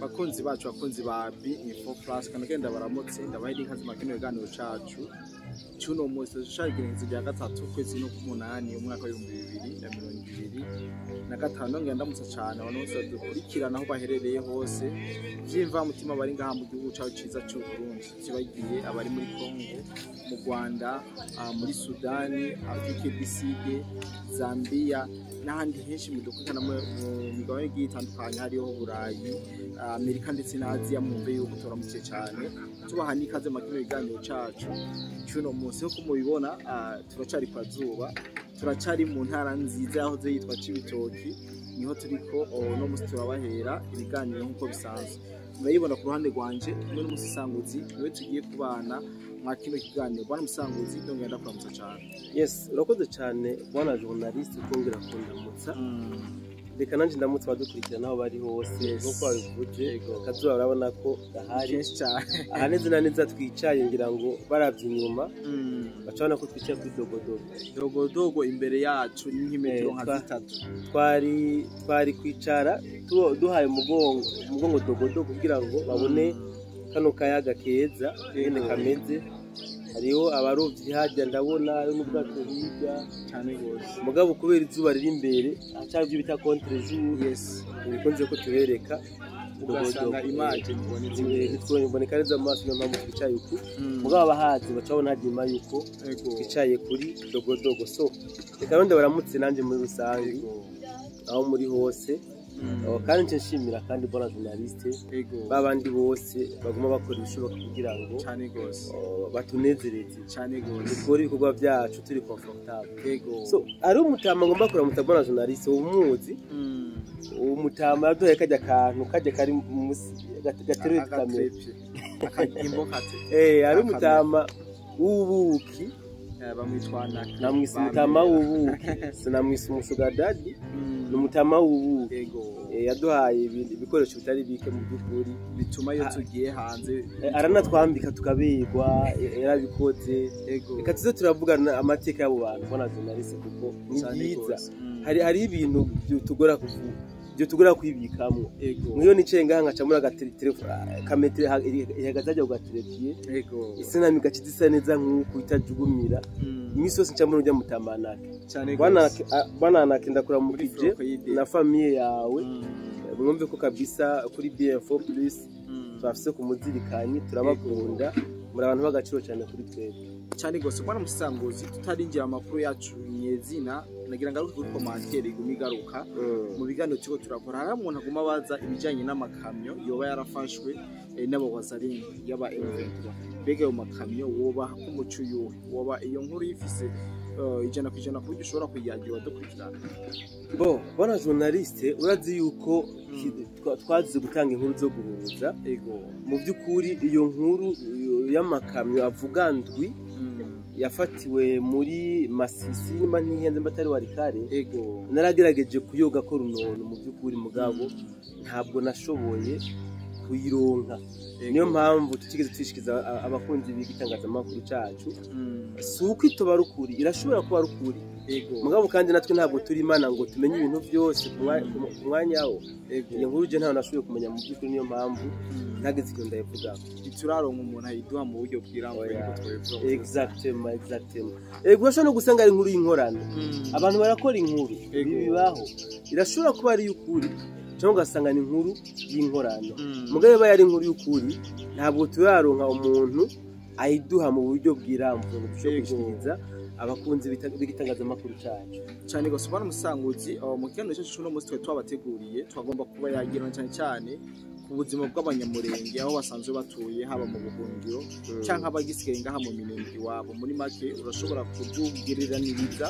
Bakunzi bacu, bakunzi ba B Info Plus, kandi genda baramutse, ndabaha ikaze mu kino kiganiro cacu cuno munsi cari igenekerezo rya 3 ukwezi no k'umunani umwaka wa 2025. Ngenda ndamutsa cane abantu bose badukurikirana aho baherereye hose vy'imvamutima, bari ngaha mu gihugu cacu ciza c'u Burundi, tubagiye abari muri Congo, mu Rwanda, muri Sudani, Afrique du Sud, Zambia n'ahandi henshi mudukurikirana mu migabane igiye itandukanye, hariho Burayi, Amerika ndetse na Aziya. Mwumve yuko turamukiye cyane, tubaha n'ikaze mu kino kiganiro cacu cy'uno munsi. Nkuko mubibona, turacari kwa zuba, turacari mu ntara nziza yahoze yitwa Cibitoki, niho turiko. Uno munsi turabahera ibiganiro nk'uko bisanzwe. Murayibona ku ruhande rwanje kumwe n'umusisanguzi, niwe tugiye kubana mwa kino kiganiro. Bwana Musanguzi, ndongera ndakuramutsa cyane. Yes, urakoze cyane bwana journaliste kongera kundamutsa. Reka nanjye ndamutse abadukurikirana aho bari hose. Nk'uko babivuze, akazuba urabona ko gahari. Kenshi cyane. Aha neza na neza twicaye, ngira ngo baravye inyuma baca babona ko twicaye kuri dogodogo. Dogodogo imbere yacu ni nk'imetero nka 3. Twari kwicara duhaye umugongo dogodogo kugira ngo babone kano kayaga keza ingene kameze. Hariho abarovyi harya, ndabona hariho n'ubwato hirya. Cyane rwose. Mugabo kubera izuba riri imbere hacaba ibyo bita contre jour, ntibikunze ko tubereka. Ugasanga image ntibonetse. Ntiboneka neza mu maso, niyo mpamvu twicaye uku. Mugabo abahazi baca babona harya inyuma yuko twicaye kuri dogodogo. So reka rundi baramutse nanjye muri rusange aho muri hose. Oh, kandi nce nshimira kandi bona journaliste, babandi bose baguma bakora ibishoboka kugira ngo Cyane rwose. oh, batunezereze, Cyane rwose. dukore ibikorwa byacu turi confortable. So ari umutama ngomba kuramutsa, bona journaliste, umuzi. Umutama yaduhaye kajya kantu kajya kari musi gateruye kamera. Aga trépied, akagimbo kate. Ari umutama w'ubuki. Bamwitwa Naki. Namwise umutama w'ubuki, sinamwise umu sugar daddy, ni umutama w'ubuki. Yaduhaye ibikoresho bitari bike mu by'ukuri. Bituma iyo tugiye hanze Aranatwambika tukaberwa, yarabikoze. Reka tuze turavugana amateka y'abo bantu, bona journaliste, kuko ni Cyane byiza. rwose. Hari ibintu tugora kuvuga, tugora kwibikamwo. Nk'iyo nicaye ngaha nkaca muri akametero ihagaze hajya ku ga trépied, isinami igaca isa neza nk'uku itajugumira. Iminsi yose nca mbona urya mutamanake. Cyane rwose. Bwana Nake, Muri ndakuramukije floko y'ide. na famille yawe. Mwumve ko kabisa kuri BF4 Plus turafise kumuzirikanyi, turabakunda, muri abantu b'agaciro cyane kuri twebwe. Cyane rwose, bwana Musanguzi. Tutarinjira amakuru yacu nyezina, nagira ngaruke kuri commentaire iguma igaruka mu biganiro turiko turakora. Hari umuntu aguma abaza ibijanye n'amakamyo yoba yarafashwe n'abawazaringi y'aba M23. Mbega ayo makamyo woba k'umuco uyuhe? Woba iyo nkuru yifise 100% ku buryo ushobora kuyagira wadukurikirana? Bo bwana journaliste, urazi yuko twazize gutanga inkuru zo guhuza. Mu by'ukuri iyo nkuru y'amakamyo avuga ndwi yafatiwe muri Masisi, nimba ntihenze mba atari Warikare, naragerageje kuyoga ko runono mu by'ukuri, mugabo ntabwo nashoboye kuyironka. Niyo mpamvu tutigeze tuyishikiza abakunzi b'igitangazamakuru cacu. Si uko itoba ari ukuri, irashobora kuba ari ukuri, mugabo kandi natwe ntabwo turi Imana ngo tumenye ibintu byose ku mwanya wo. Iyo nkuru je ntayo nashoboye kumenya mu by'ukuri, niyo mpamvu ntageze ikintu ndayivugaho. Ntituraronka umuntu ayiduha mu buryo bwirambuye. Oya. Niko twabivuga. Exactement. Ego, urashobora no gusanga ari inkuru y'inkorano. Abantu barakora inkuru. Ibi bibaho, irashobora kuba ari iy'ukuri cyangwa ugasanga ni inkuru y'inkorano. Mugabo iba yari inkuru y'ukuri, ntabwo turaronka umuntu ayiduha mu buryo bwirambuye ngo dushobore kuyishikiriza abakunzi b'igitangazamakuru cyacu. Cyane gose, bwana Musanguzi. Mu kiganiro cyacu c'uno munsi twari twabateguriye, twagomba kuba yagira cyane cyane ku buzima bw'Abanyamurenge aho basanzwe batuye, haba mu buhungiro canke abagisigaye ngaha mu Minembwe iwabo. Muri make, urashobora kutugereraniriza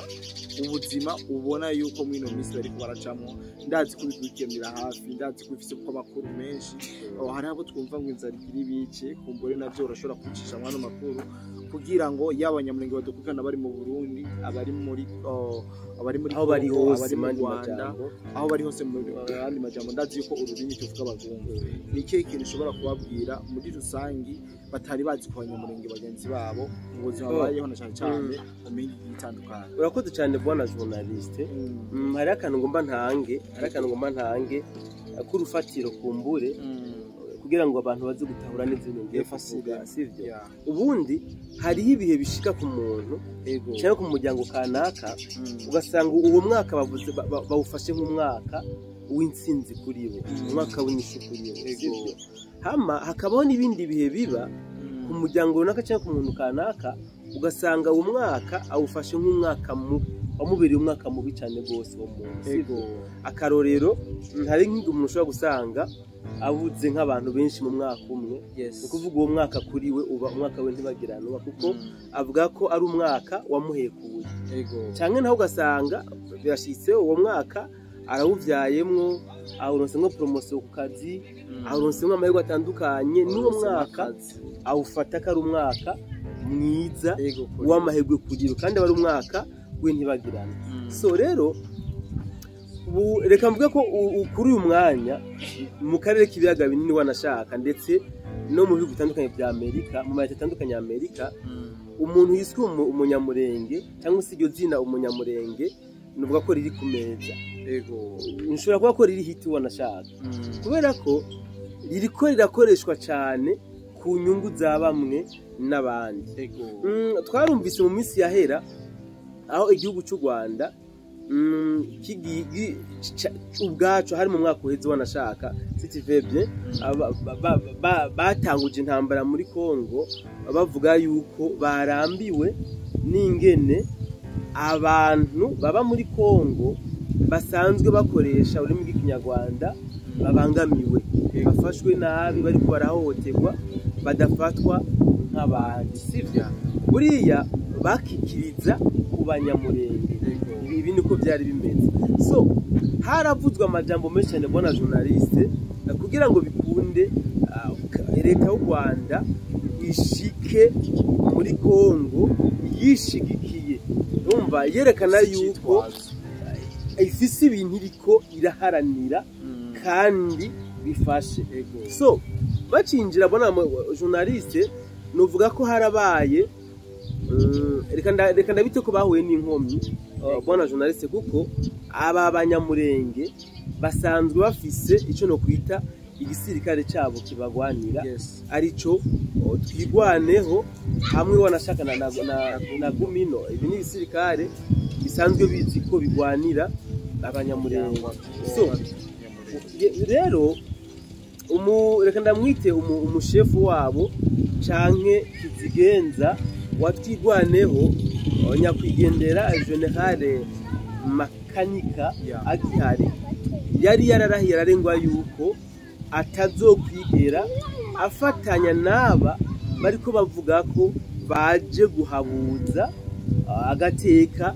ubuzima ubona yuko muri ino minsi bariko baracamwo? Ndazi ko ubikurikiranira hafi, ndazi ko ubifise kuko amakuru menshi. Oh, hari abo twumva ngo inzara igira ibice, kumbure navyo urashobora kubicisha mwano makuru kugira ngo yaba Abanyamurenge badukurikirana bari mu Burundi, abari muri oh, abari muri Aho bari Congo, hose, abari mu mandi Rwanda, majambo. Aho bari hose, mu yandi majambo, ndazi yuko ururimi tuvuga bazumva. Ni ikihe kintu ushobora kubabwira muri rusangi batari bazi ku Banyamurenge bagenzi babo mu buzima Oh. babayeho, na cyane cyane mu mihingo igiye itandukanye? Urakoze cyane bwana journaliste. Hariho akantu ngomba ntange, hariho akantu ngomba ntange. k'urufatiro kumbure kugira ngo abantu baze gutahura neza ibintu ngiye kuvuga, sivyo? Ubundi hariho ibihe bishika ku muntu cyangwa ku muryango kanaka, ugasanga uwo mwaka bavuze bawufashe nk'umwaka w'intsinzi kuri bo, umwaka w'inyishu kuri bo, sivyo? Hama hakabaho n'ibindi bihe biba ku muryango runaka cyangwa ku muntu kanaka, ugasanga uwo mwaka awufashe nk'umwaka mubi, wamubereye umwaka mubi cyane rwose uwo muntu, sivyo? Akarorero, hari nk'igihe umuntu ushobora gusanga abuze nk'abantu benshi mu mwaka umwe, ni ukuvuga uwo mwaka kuri we uba umwaka we ntibagiranwa, kuko avuga ko ari umwaka wamuhekuye. Cyangwa nawe ugasanga birashitse uwo mwaka arawuvyayemwo, awuronsemwo promotion ku kazi, awuronsemwo amahirwe atandukanye, n'uwo mwaka awufata ko ari umwaka mwiza w'amahirwe kugira, kandi aba ari umwaka w'intibagirana. So rero ubu reka mvuge ko kuri uyu mwanya mu karere k'ibiyaga binini wanashaka, ndetse no mu bihugu bitandukanye bya Amerika, mu maleta atandukanye ya Amerika, umuntu yiswe umunyamurenge cyangwa se iryo zina umunyamurenge, nuvuga ko riri ku meza. Nshobora kuba ko riri hiti wanashaka, kubera ko ririko rirakoreshwa cyane ku nyungu za bamwe n'abandi. Twarumvise mu minsi yahera aho igihugu cy'u Rwanda ubwaco hari mu mwaka uheze wanashaka sitivebye, batanguje intambara muri Kongo bavuga yuko barambiwe n'ingene abantu baba muri Kongo basanzwe bakoresha ururimi rw'ikinyarwanda babangamiwe, bafashwe nabi, bariko barahohoterwa, badafatwa nk'abandi, sivyo? Buriya bakikiriza ku banyamurenge. Ibi niko byari bimeze. So haravuzwe amajambo menshi cyane, bona journaliste, kugira ngo bikunde leta y'u Rwanda ishike muri Kongo yishigikiye, urumva yerekana yuko ifise ibintu iriko iraharanira kandi bifashe. So bacinjira, bona journaliste, nuvuga ko harabaye reka ndabite ko bahuye n'inkomyi, bona journaliste, kuko aba banyamurenge basanzwe bafise ico no kwita igisirikare cabo kibagwanira, arico Twirwaneho hamwe wanashaka na Gumino. Ibi ni ibisirikare bisanzwe bizi ko bigwanira abanyamurenge. So rero reka ndamwite umushefu wabo canke kizigenza wa Twirwaneho, nyakwigendera General Makanika agihari yari yararahiye ararengwa yuko atazokwigera afatanya n'aba bariko bavuga ko baje guhabuza agateka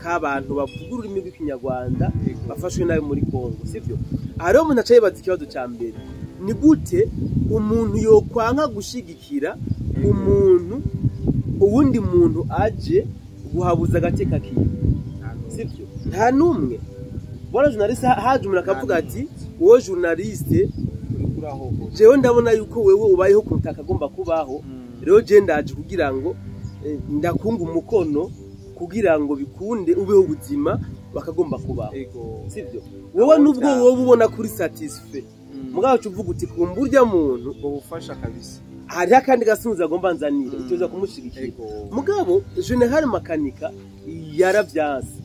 k'abantu bavuga ururimi rw'ikinyarwanda bafashwe nabi muri Kongo, sivyo? Aha rero umuntu aca yibaza ikibazo ca mbere: ni gute umuntu yokwanka gushigikira umuntu, uwundi muntu aje guhabuza agateka kiwe, sivyo? Nta n'umwe. Bwana journaliste, haje umuntu akavuga ati: "Wowe journaliste, jewe ndabona yuko wewe ubayeho ku butaka agomba kubaho, rero je ndaje kugira ngo ndakunga umukono kugira ngo bikunde ubeho ubuzima bakagomba kubaho," sivyo? Wowe nubwo wowe ubona kuri satisfait, mugabo uca uvuga uti: "Kumva urya muntu ubwo bufasha kabisa, hariho akandi gasunzu agomba nzanira," utoza kumushigikira. Mugabo General Makanika yaravyanse.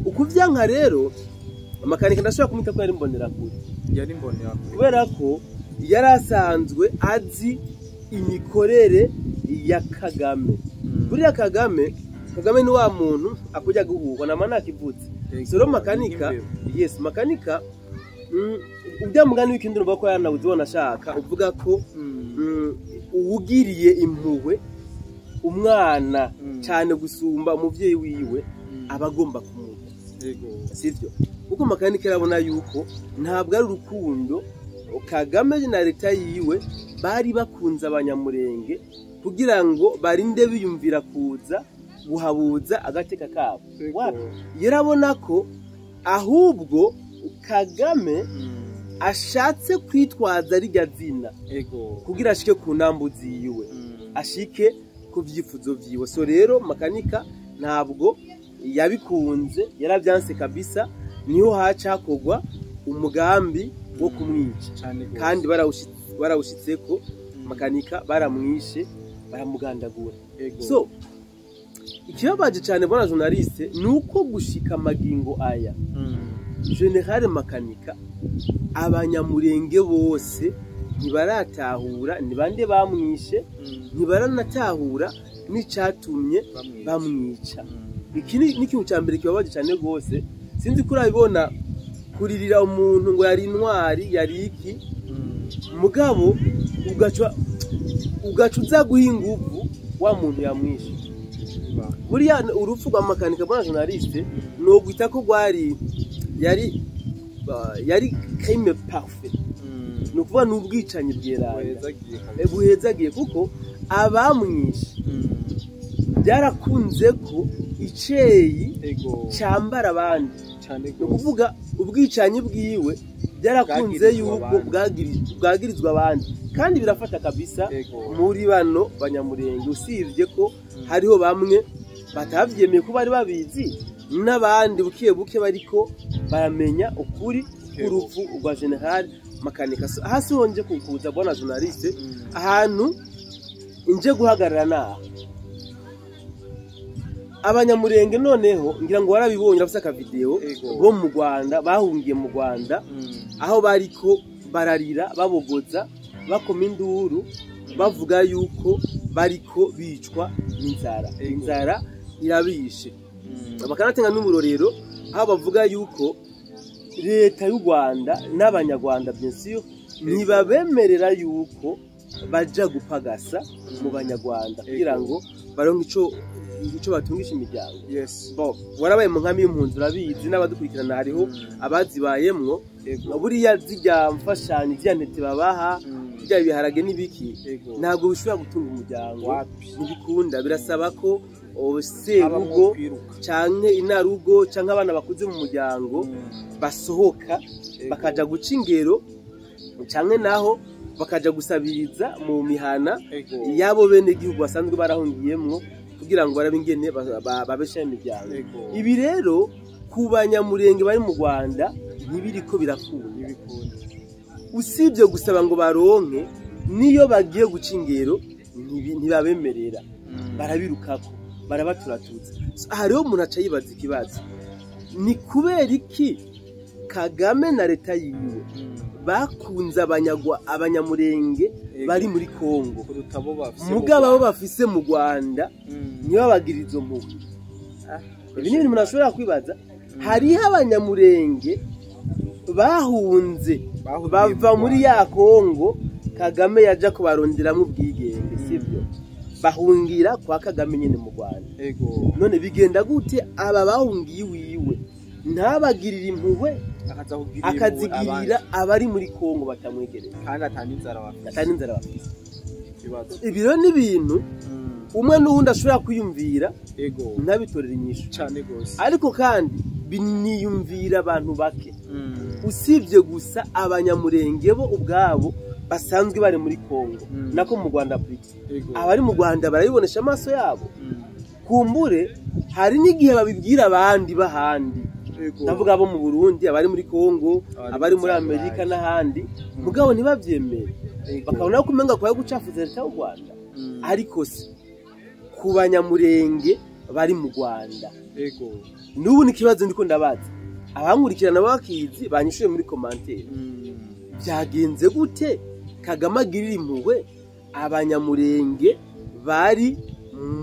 Ukuvyanka rero, Makanika ndashobora kumwita ko yari imbonerakure. Yari imbonerakure. Kubera ko yari asanzwe azi imikorere ya Kagame. Buriya Kagame ni wa muntu akujya guhuhwa nama nakivutse. So rero Makanika, yes, Makanika, urya mugani w'ikindi urumva ko yanawuzi wanashaka, uvuga ko uwugiriye impuhwe umwana cyane gusumba umuvyeyi wiwe aba agomba kumurya, sivyo? Kuko Makanika arabona yuko ntabwo ari urukundo Kagame na leta yiwe bari bakunze abanyamurenge kugira ngo barinde biyumvira kuza guhabuza agateka kabo. Wapi, yarabona ko ahubwo Kagame ashatse kwitwaza rirya zina kugira ashike ku ntambu ziwe, ashike ku vyifuzo vyiwe. So rero Makanika ntabwo yabikunze, yaravyanse kabisa. Niho haca hakorwa umugambi wo kumwica. Cane gose. Kandi barawushitseko. Makanika baramwishe, baramugandagura. So ikibabaje cyane, bona journaliste, ni uko gushika magingo aya General Makanika, abanyamurenge bose ntibaratahura ni bande bamwishe, ntibaranatahura n'icatumye Bamwica. bamwica. Iki ni ikintu cya mbere kibabaje cyane rwose. Sinzi ko urabibona, kuririra umuntu ngo yari intwari, yari iki, mugabo ugaca uza guha inguvu wa muntu yamwishe. Buriya urupfu rwa Makanika, bwana journaliste, nogwita ko rwari yari crime parfait, ni ukuvuga ni ubwicanyi bweranda. Buhezagiye. Buhezagiye, kuko abamwishe byarakunze ko iceyi cambara abandi. Cane Ni gose. ukuvuga ubwicanyi bwiwe byarakunze Bwagirizwa yuko abandi. bwagirizwa abandi, kandi birafata kabisa muri bano banyamurenge, usibye ko hariho bamwe batavyemeye ko bari babizi, n'abandi buke buke bariko baramenya ukuri k'urupfu rwa General Makanika. So, hasi honje kukuza, bwana journaliste, ahantu nje guhagarara naha abanyamurenge, noneho ngira ngo warabibonye, urafise akavideo bo mu Rwanda bahungiye mu Rwanda, aho bariko bararira, babogoza, bakoma induru, bavuga yuko bariko bicwa n'inzara, inzara irabishe. Bakanatenga n'umurorero aho bavuga yuko leta y'u Rwanda n'abanyarwanda, bien sûr, ntibabemerera yuko baja gupagasa mu banyarwanda kugira ngo baronke ico batungisha imiryango. Bon, warabaye mu nkambi y'impunzi, urabizi, n'abadukurikirana hariho abazibayemwo. Buriya zirya mfashanyo, zirya ntete babaha, birya biharage n'ibiki, ntabwo bishobora gutunga umuryango. Wapi. Ntibikunda, birasaba ko Habamwo serugo kwiruka. canke inarugo canke abana bakuze mu muryango basohoka bakaja guca ingero, canke naho bakaja gusabiriza mu mihana yabo bene gihugu basanzwe barahungiyemwo, kugira ngo barabe ingene babeshaho imiryango. Ibi rero ku banyamurenge bari mu Rwanda ntibiriko birakunda. Ntibikunda. Usibye gusaba ngo baronke, niyo bagiye guca ingero ntibabemerera, barabirukako, barabaturatuza. So, aha rero umuntu aca yibaza ikibazo: ni kubera iki Kagame na leta yiwe bakunze abanyamurenge bari muri Kongo Kuruta abo bafise mu mugabo abo Rwanda? bafise mu Rwanda ntibabagire izo mpuhwe? Ibi ni ibintu umuntu ashobora kwibaza. Hariho abanyamurenge bahunze Bahungiye bava mu muri Rwanda. ya Kongo Kagame yaja kubaronderamo ubwigenge, sibyo? Bahungira kwa Kagame nyine mu Rwanda. None bigenda gute aba bahungiye iwiwe ntabagirire impuhwe, Akaza kugirira impuhwe akazigirira abandi, abari muri Kongo batamwegereye kandi ata n'inzara bafise? Atari n'inzara bafise. Ikibazo. Ibi rero ni ibintu umwe n'uwundi ashobora kwiyumvira ntabitorere inyishu. Cane gose. Ariko kandi biniyumvira abantu bake, usibye gusa abanyamurenge bo ubwabo basanzwe bari muri Kongo, nako mu Rwanda plutôt. Abari mu Rwanda barabibonesha amaso yabo. Kumbure hari n'igihe babibwira abandi b'ahandi, ndavuga abo mu Burundi, abari muri Kongo, Abari abari muri muri Amerika Burayi. n'ahandi, mugabo ntibavyemere, bakabona ko umenga kwaye gucafuza leta y'u Rwanda. Ariko se ku banyamurenge bari mu Rwanda, n'ubu ni ikibazo ndiko ndabaza abankurikirana bakizi, banyishuye muri commentaire: byagenze gute Kagame agirira impuhwe abanyamurenge bari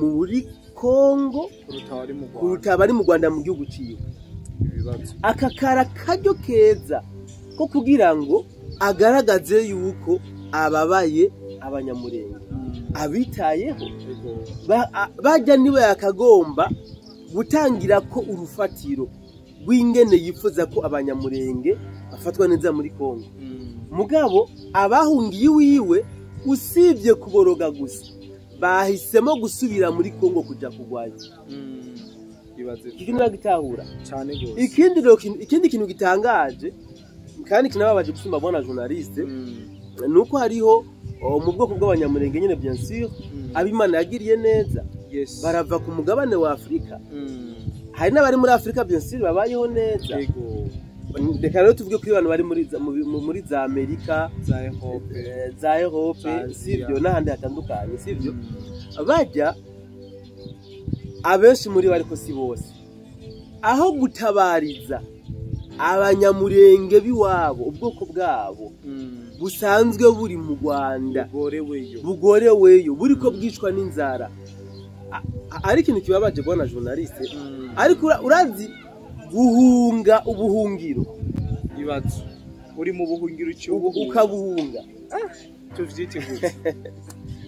muri Kongo Kuruta abari mu Rwanda? kuruta abari mu Rwanda, mu gihugu ciwe? Ibibazo. Aka kara karyo keza ko kugira ngo agaragaze yuko ababaye abanyamurenge, abitayeho. Bajya niba yakagomba gutangira ko urufatiro rw'ingene yifuza ko abanyamurenge bafatwa neza muri Kongo, mugabo abahungiye iwiwe, usibye kuboroga gusa, bahisemo gusubira muri Kongo kuja kurwanya. Ibaze. Iki kintu nagitahura. Cane gose. Ikindi rero ikindi kintu gitangaje kandi kinababaje gusumba, bona journaliste, nuko hariho mu bwoko bw'abanyamurenge nyine, bien sûr, abimana yagiriye neza barava ku mugabane wa Afurika. Hari n'abari muri Afurika, bien sûr, babayeho neza. Reka rero tuvuge kuri abantu bari muri za Amerika, za Europe, za Europe, za Asia. Sivyo, n'ahandi hatandukanye, sivyo? Bajya abenshi muri bo, ariko si bose, aho gutabariza Abanyamurenge b'iwabo, ubwoko bwabo busanzwe buri mu Rwanda, bugoreweyo, bugoreweyo, buriko bwicwa n'inzara. Ari ikintu kibabaje, bwana journaliste, ariko urazi guhunga ubuhungiro? Ibibazo uri mu buhungiro uciye ubuhunga. Ukabuhunga. Tuvyite gute?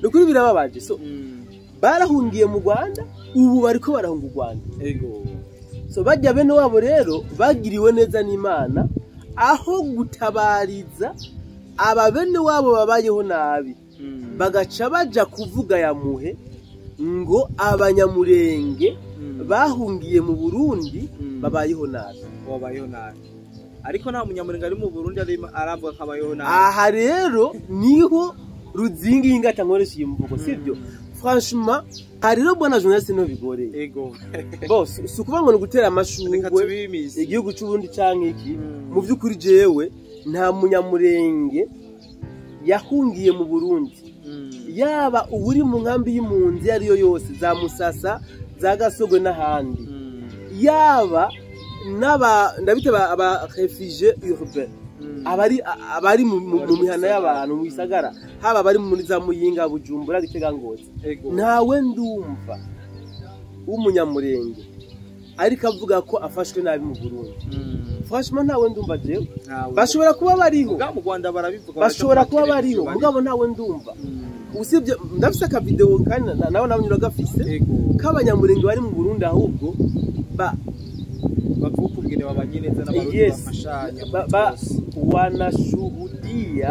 Ni ukuri birababaje. So barahungiye mu Rwanda, ubu bariko barahunga u Rwanda. So bajya bene wabo rero bagiriwe neza n'Imana, aho gutabariza aba bene wabo babayeho nabi, bagaca baja kuvuga ya muhe ngo Abanyamurenge bahungiye mu Burundi babayeho nabi. Wabayeho nabi, ariko nta Munyamurenge ari mu Burundi aravuga ko abayeho nabi. Aha rero niho ruzingi ingata, nkoresha iyi mvugo, sibyo? Franchement, aha rero, bwana journaliste, niho bigoreye. Bo si ukuvuga ngo ni ugutera Reka amashurwe tubimise. igihugu c'Uburundi canke iki. Mu by'ukuri jewe nta Munyamurenge yahungiye mu Burundi, yaba uwuri mu nkambi y'impunzi iyo ariyo yose, za Musasa, za Gasogwe n'ahandi, yaba n'aba ndabita aba réfugiés urbains, abari mu mihana y'abantu mu bisagara, haba abari muri za Muyinga, Bujumbura, Gitega, Ngozi, ntawe ndumva w'Umunyamurenge ariko avuga ko afashwe nabi mu Burundi. Franchement, ntawe ndumva jewe. Ntawe. Bashobora kuba bariho. Mugabo mu Rwanda barabivuga. Bashobora baraca kuba mu bariho, televiziyo. Mugabo ntawe ndumva. Usibye ndafise akavideo, kandi nawe nawe uragafise, k'Abanyamurenge bari mu Burundi, ahubwo ba Bavuga ukungene babanye neza n'Abarundi, bafashanya muri byose. Wanashuhudia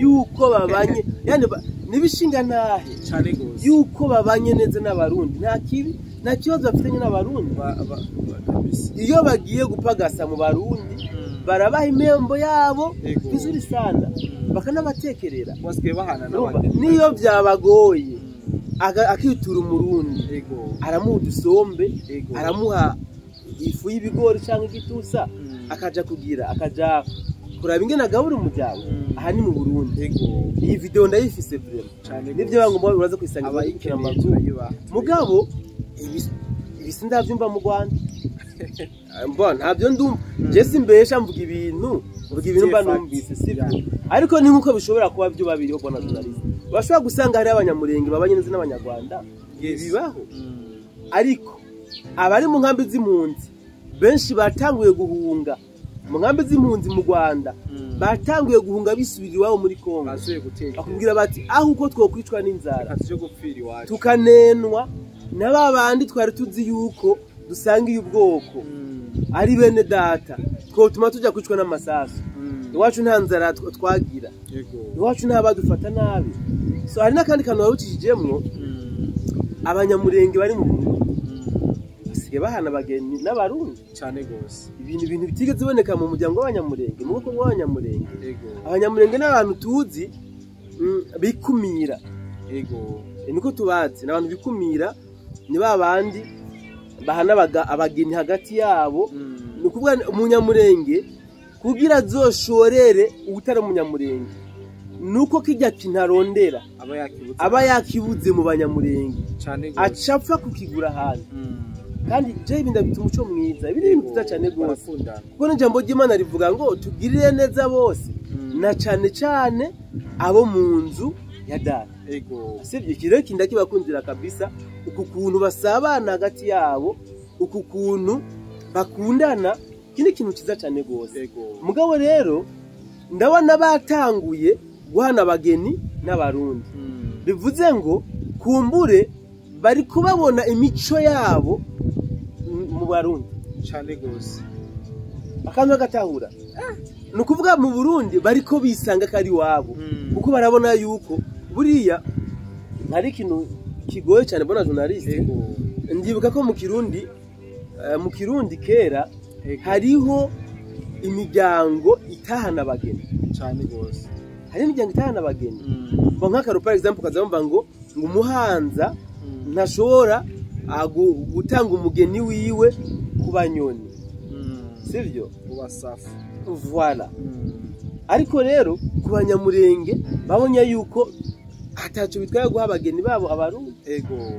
yuko babanye, yani nibishinga ntahe Cane gose. yuko babanye neza n'Abarundi, nta kibi, nta kibazo bafitanye n'Abarundi. Kabisa. Iyo bagiye gupagasa mu Barundi, barabaha impembo yabo vizuri sana, bakanabatekerera. Basigaye bahana Urumva, n'abandi. niyo byabagoye, akitura Umurundi, aramuha udusombe, aramuha ifu y'ibigori cyangwa igitusa, akaja kugira, akaja kuraba ingene agabura umuryango. Aha ni mu Burundi. Iyi video ndayifise vraiment. Cane Nivyo gose. bangomba uraza kwisanga Abayikeneye amakuru. turayibaha. Mugabo ibi sindavyumva mu Rwanda. Mbona ntabyo ndumva. Je simbesha, mvuga ibintu mba Facts. numvise, sibyo? Ariko ni nkuko bishobora kuba byo babiriho, bwana journaliste, bashobora gusanga hari Abanyamurenge babanye neza n'Abanyarwanda. Bibaho. Ariko abari mu nkambi z'impunzi benshi batanguye guhunga mu nkambi z'impunzi mu Rwanda, batanguye guhunga bisubira iwabo muri Kongo. Basubiye gutekera. Bakubwira bati aho uko twokwicwa n'inzara, Reka tuje gupfira iwacu. tukanenwa na ba bandi twari tuzi yuko dusangiye ubwoko, ari bene data, twotuma tujya kwicwa n'amasasu. Iwacu nta nzara twagira, iwacu nta badufata nabi. So hari n'akandi kantu warucishijemwo, Abanyamurenge bari mu Burundi basigaye bahana abageni n'Abarundi. Cane gose. Ibintu bitigeze biboneka mu muryango w'Abanyamurenge, mu bwoko bw'Abanyamurenge. Abanyamurenge n'abantu tuzi bikumira. Niko tubazi, ni abantu bikumira, ni ba bandi bahana abageni hagati yabo. Ni ukuvuga Umunyamurenge kugira azoshorere utari Umunyamurenge, nuko kijya kintu arondera Aba yakibuze. aba yakibuze mu Banyamurenge, Cane gose. aca apfa kukigura ahantu. Kandi je ibi ndabita umuco mwiza, ibi ni ibintu byiza cyane rwose, Barakundana. kuko n'ijambo ry'Imana rivuga ngo tugirire neza bose, na cane cane abo mu nzu ya data. Sibyo? Iki rero kinda kibakundira kabisa, uku kuntu basabana hagati yabo, uku kuntu bakundana, iki ni ikintu cyiza cyane rwose. Mugabo rero ndabona batanguye guhana abageni n'Abarundi, bivuze ngo kumbure bari kubabona imico yabo mu Barundi. Cane gose. Akantu bagatahura, ni ukuvuga mu Burundi bariko bisanga ko ari iwabo, kuko barabona yuko buriya hari ikintu kigoye cyane, bona journaliste. Ndibuka ko mu Kirundi kera hariho imiryango itahana abageni. Cane gose. Hari imiryango itahana abageni. Ngo nk'akaro, par exemple, ukaza wumva ngo umuhanza ntashobora gutanga umugeni wiwe ku Banyoni. Sivyo? Uba safi. Voilà. Ariko rero ku Banyamurenge babonye yuko ataco bitwaye guha abageni babo Abarundi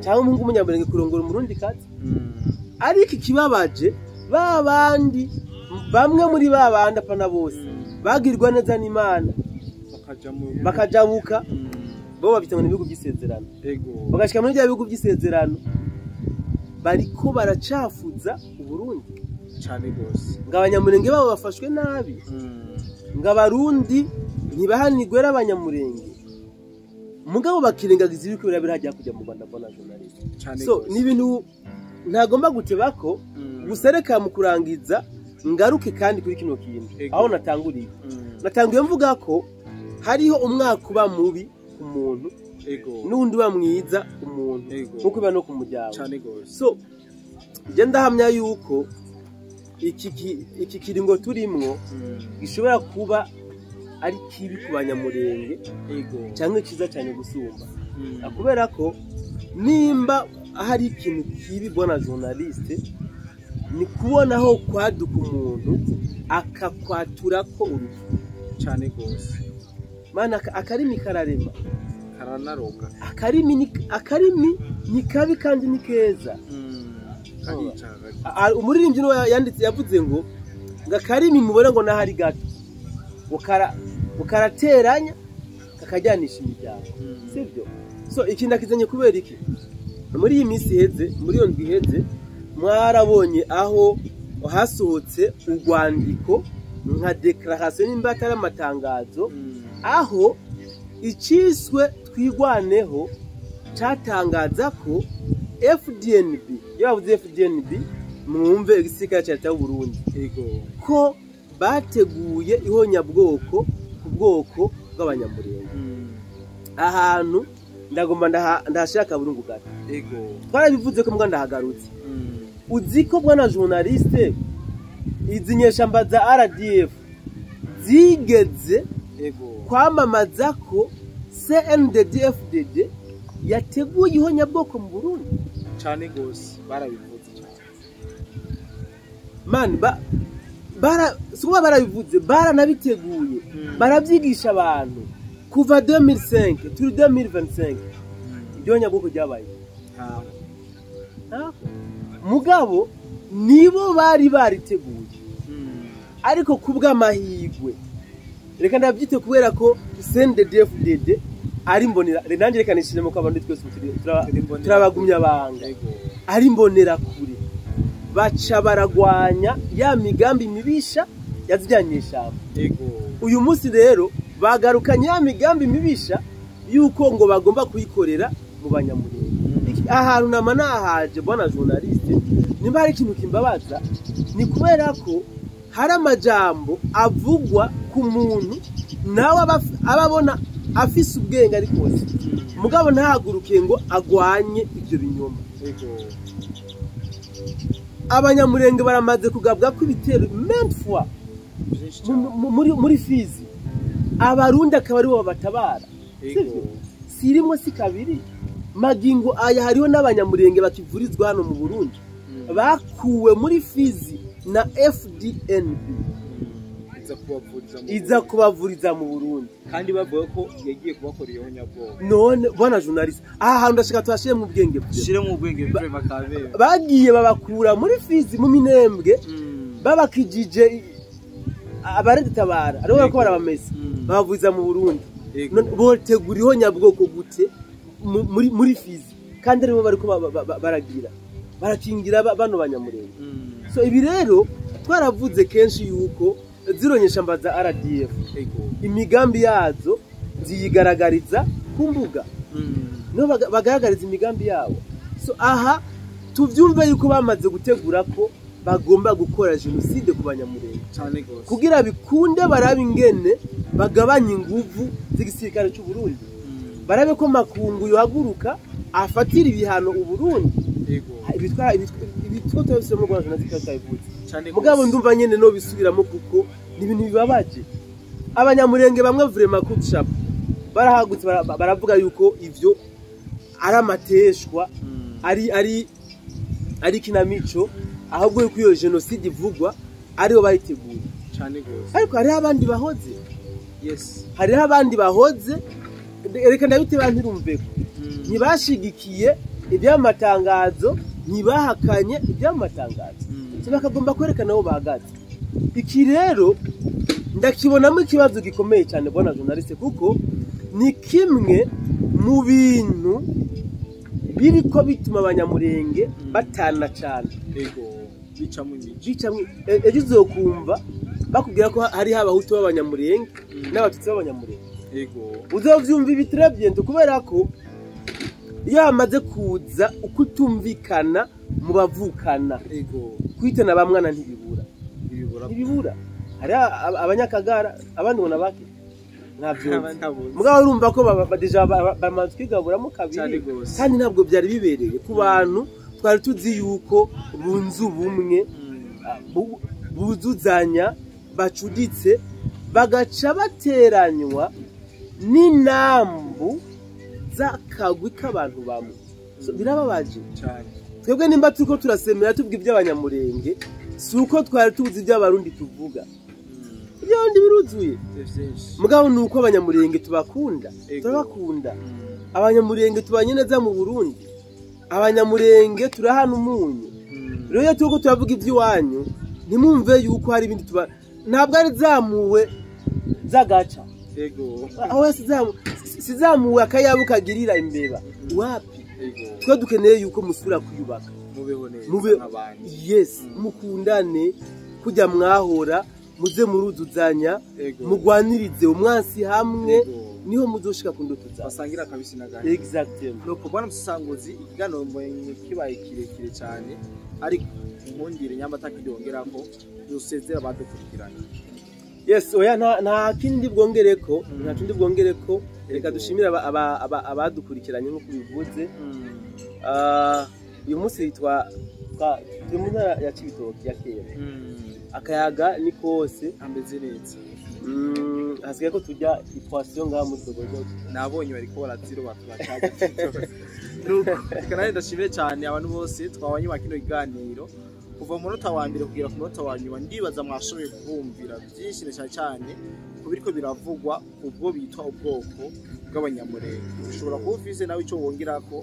cyangwa umuhungu w'Umunyamurenge kurongora Umurundi kazi. Ariko ikibabaje, ba bandi, bamwe muri ba bandi, apana bose, bagirwa neza n'Imana Bakaja mu bakajabuka, bo babita ngo ni ibihugu by'isezerano, bagashika muri bya bihugu by'isezerano bariko baracafuza Uburundi. Cane gose. Ngo Abanyamurenge babo bafashwe nabi, ngo Abarundi ntibahanigwe n'Abanyamurenge, mugabo bakirengagiza ibiriko birabera hajya kujya mu Rwanda, bwana journaliste. Cane So gose. ni ibintu ntagomba guteba ko gusa reka mu kurangiza ngaruke kandi kuri kino kintu aho natanguriye. Natanguye mvuga ko hariho umwaka uba mubi ku muntu n'undi uba mwiza ku muntu, nkuko biba no ku muryango. Cane gose. So njye ndahamya yuko iki kiringo turimwo gishobora kuba ari kibi ku Banyamurenge cyangwa cyiza cyane gusumba, kubera ko nimba hari ikintu kibi, bwana journaliste, ni kubona aho kwaduka umuntu akakwatura ko urupfu. Cane gose. Mana, akarimi kararema. Karanaroga. Akarimi ni kabi kandi ni keza. Karica. Umuririmbyi niwe yanditse, yavuze ngo akarimi mubone ngo n'ahari gato ngo karateranya kakajyanisha imiryango, sibyo? So iki ndakizanye kubera iki? Muri iyi minsi iheze, muri iyo ndwi iheze, mwarabonye aho hasohotse urwandiko nka déclaration, nimba atari amatangazo, aho iciswe Twigwaneho catangaza ko FDNB, iyo bavuze FDNB mwumve igisirikare ca leta y'u Burundi, ko bateguye ihonyabwoko ku bwoko bw'Abanyamurenge. Ahantu ndagomba ndahashira akaburungu gato. Twarabivuze ko mbwa ndahagarutse. Uzi ko, bwana journaliste, izi nyeshamba za RDF zigeze kwamamaza ko CNDD-FDD yateguye ihonyabwoko mu Burundi? Cane gose, barabivuze cyane. Man, ba bara sikuba barabivuze, baranabiteguye, barabyigisha abantu kuva 2005, turi 2025, iryo honyabwoko ryabaye? Ntaho. Ntaho. Mugabo nibo bari bariteguye, ariko kubw'amahirwe, reka ndabyite, kubera ko CNDD-FDD ari mbonera, nanjye reka nishiremo ko abantu twese Turi imbonera. turabagumya banga, ari imbonera kure, baca baragwanya ya migambi mibisha yazijyanye ishamba. Uyu munsi rero bagarukanye ya migambi mibisha yuko ngo bagomba kuyikorera mu Banyamurenge. Ahantu nama nahaje, bwana journaliste, nimba hari ikintu kimbabaza ni kubera ko hari amajambo avugwa ku muntu nawe aba abona afise ubwenge, ariko se mugabo ntahaguruke ngo agwanye ibyo binyoma. Abanyamurenge baramaze kugabwa ko ibitero maintes fois Byinshi cyane. muri Fizi, Abarundi akaba aribo babatabara. Sivyo? Si rimwe, si kabiri. Magingo aya hariho n'Abanyamurenge bakivurizwa hano mu Burundi, bakuwe muri Fizi na FDNB Iza kubavuriza mu iza kubavuriza mu Burundi. Kandi bavuga ko yagiye kubakora iyo nyabwoko. None bwana journaliste, aha hantu ndashaka tuhashire mu bwenge bwe. Shire mu bwenge vraiment kabere. Bagiye babakura muri Fizi, mu Minembwe, babakijije abaredutabara aribo bariko barabamesa, babavuriza mu Burundi. None botegura ihonyabwoko gute muri Fizi kandi aribo bariko baragira barakingira bano Banyamurenge? So ibi rero twaravuze kenshi yuko zino nyeshamba za RDF imigambi yazo ziyigaragariza ku mbuga, niho bagaragariza imigambi yabo. So aha tuvyumve yuko bamaze gutegura ko bagomba gukora jenoside ku Banyamurenge Cane gose. kugira bikunde barabe ingene bagabanya inguvu z'igisirikare cy'u Burundi, barabe ko makungu yohaguruka afatira ibihano Uburundi. Ibitwa twabise mu Rwanda na zikatabivuze. Cane Mugabo gose. ndumva nyene no bisubiramo kuko ni ibintu bibabaje. Abanyamurenge bamwe vraiment kutshapo barahagutse, baravuga yuko ivyo ari amateshwa, ari kinamico, ahubwo yuko iyo jenoside ivugwa aribo bayiteguye cyane gose. Ariko hariho abandi bahoze. Yes. Hariho abandi bahoze, reka ndabite ntirumveko, ntibashigikiye iby'amatangazo, ntibahakanye iby'amatangazo, bakagomba kwerekana aho bahagaze. Iki rero ndakibonamo ikibazo gikomeye cyane bwana journaliste, kuko ni kimwe mu bintu biriko bituma Abanyamurenge batana cyane. Ego, bicamwo imico. Bicamwo. Ejo uzokumva bakubwira ko hariho Abahutu b'Abanyamurenge n'Abatutsi b'Abanyamurenge. Uzovyumva ibi très bientôt, kubera ko iyo hamaze kuza ukutumvikana mu bavukana, kwitana ba mwana ntibibura. Ntibibura. Ntibibura. Hari Abanyakagara, abandi ngo nabake ntabyo. Ntabonze. Mugabo urumva ko déjà bamaze kwigaburamo Cyane kabiri, gose. kandi ntabwo byari bibereye ku bantu twari tuzi yuko bunze ubumwe, buzuzanya, bacuditse, bagaca bateranywa n'inambu z'akagwi k'abantu bamwe. So, birababaje. Cyane. Twebwe nimba turiko turasemera tuvuga iby'Abanyamurenge, si uko twari tubuze iby'Abarundi tuvuga. Iby'Abarundi biruzuye. Ni vyinshi. Mugabo ni uko Abanyamurenge tubakunda. Turabakunda. Abanyamurenge tubanye neza mu Burundi, Abanyamurenge turahana umunyu. Rero iyo turiko turavuga iby'iwanyu, ntimwumve yuko hari ibindi tuba, ntabwo ari zamuwe z'agaca. Aho sizamuwe akayabu kagirira imbeba, wapi. Twe dukeneye yuko musubira kwiyubaka. Mubeho neza nk'abandi. Yes. Mukundane kujya mwahora, muze muruzuzanya, mugwanirize umwansi hamwe, niho muzoshika ku ndoto zawe. Basangira akabisi n'agahiye. Exactement. Nuko bwana musasanguzi, ikiganiro mbonye kibaye kirekire cyane, ariko nkundire nyamba atakidongerako dusezera abadukurikiranye. Yes, oya, nta kindi bwongereko, nta kindi bwongereko. Reka dushimire abadukurikiranye nk'uko bivuze. Ah, uyu munsi turi mu ntara ya Cibitoke ya kera, akayaga ni kose. Ameze neza. Hasigaye ko turya ipoisson ngaha muri Dogojo. Nabonye bariko baraziroba, turacaje. Nuko reka nanjye ndashimire cyane abantu bose twabanye kino kiganiro kuva mu munota wa mbere kugera ku munota wa nyuma. Ndibaza mwashoboye kubumvira byinshi na cyane cyane ku biriko biravugwa ubwo bitwa ubwoko bw'Abanyamurenge. Ushobora kuba ufise nawe ico wongerako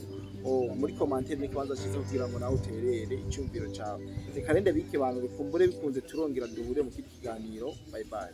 muri commentaire, n'ikibanza cyiza kugira ngo nawe uterere icyumviro cyawe. Reka rende bike abantu bikumbure bikunze turongera duhure mu kindi kiganiro. Bye bye.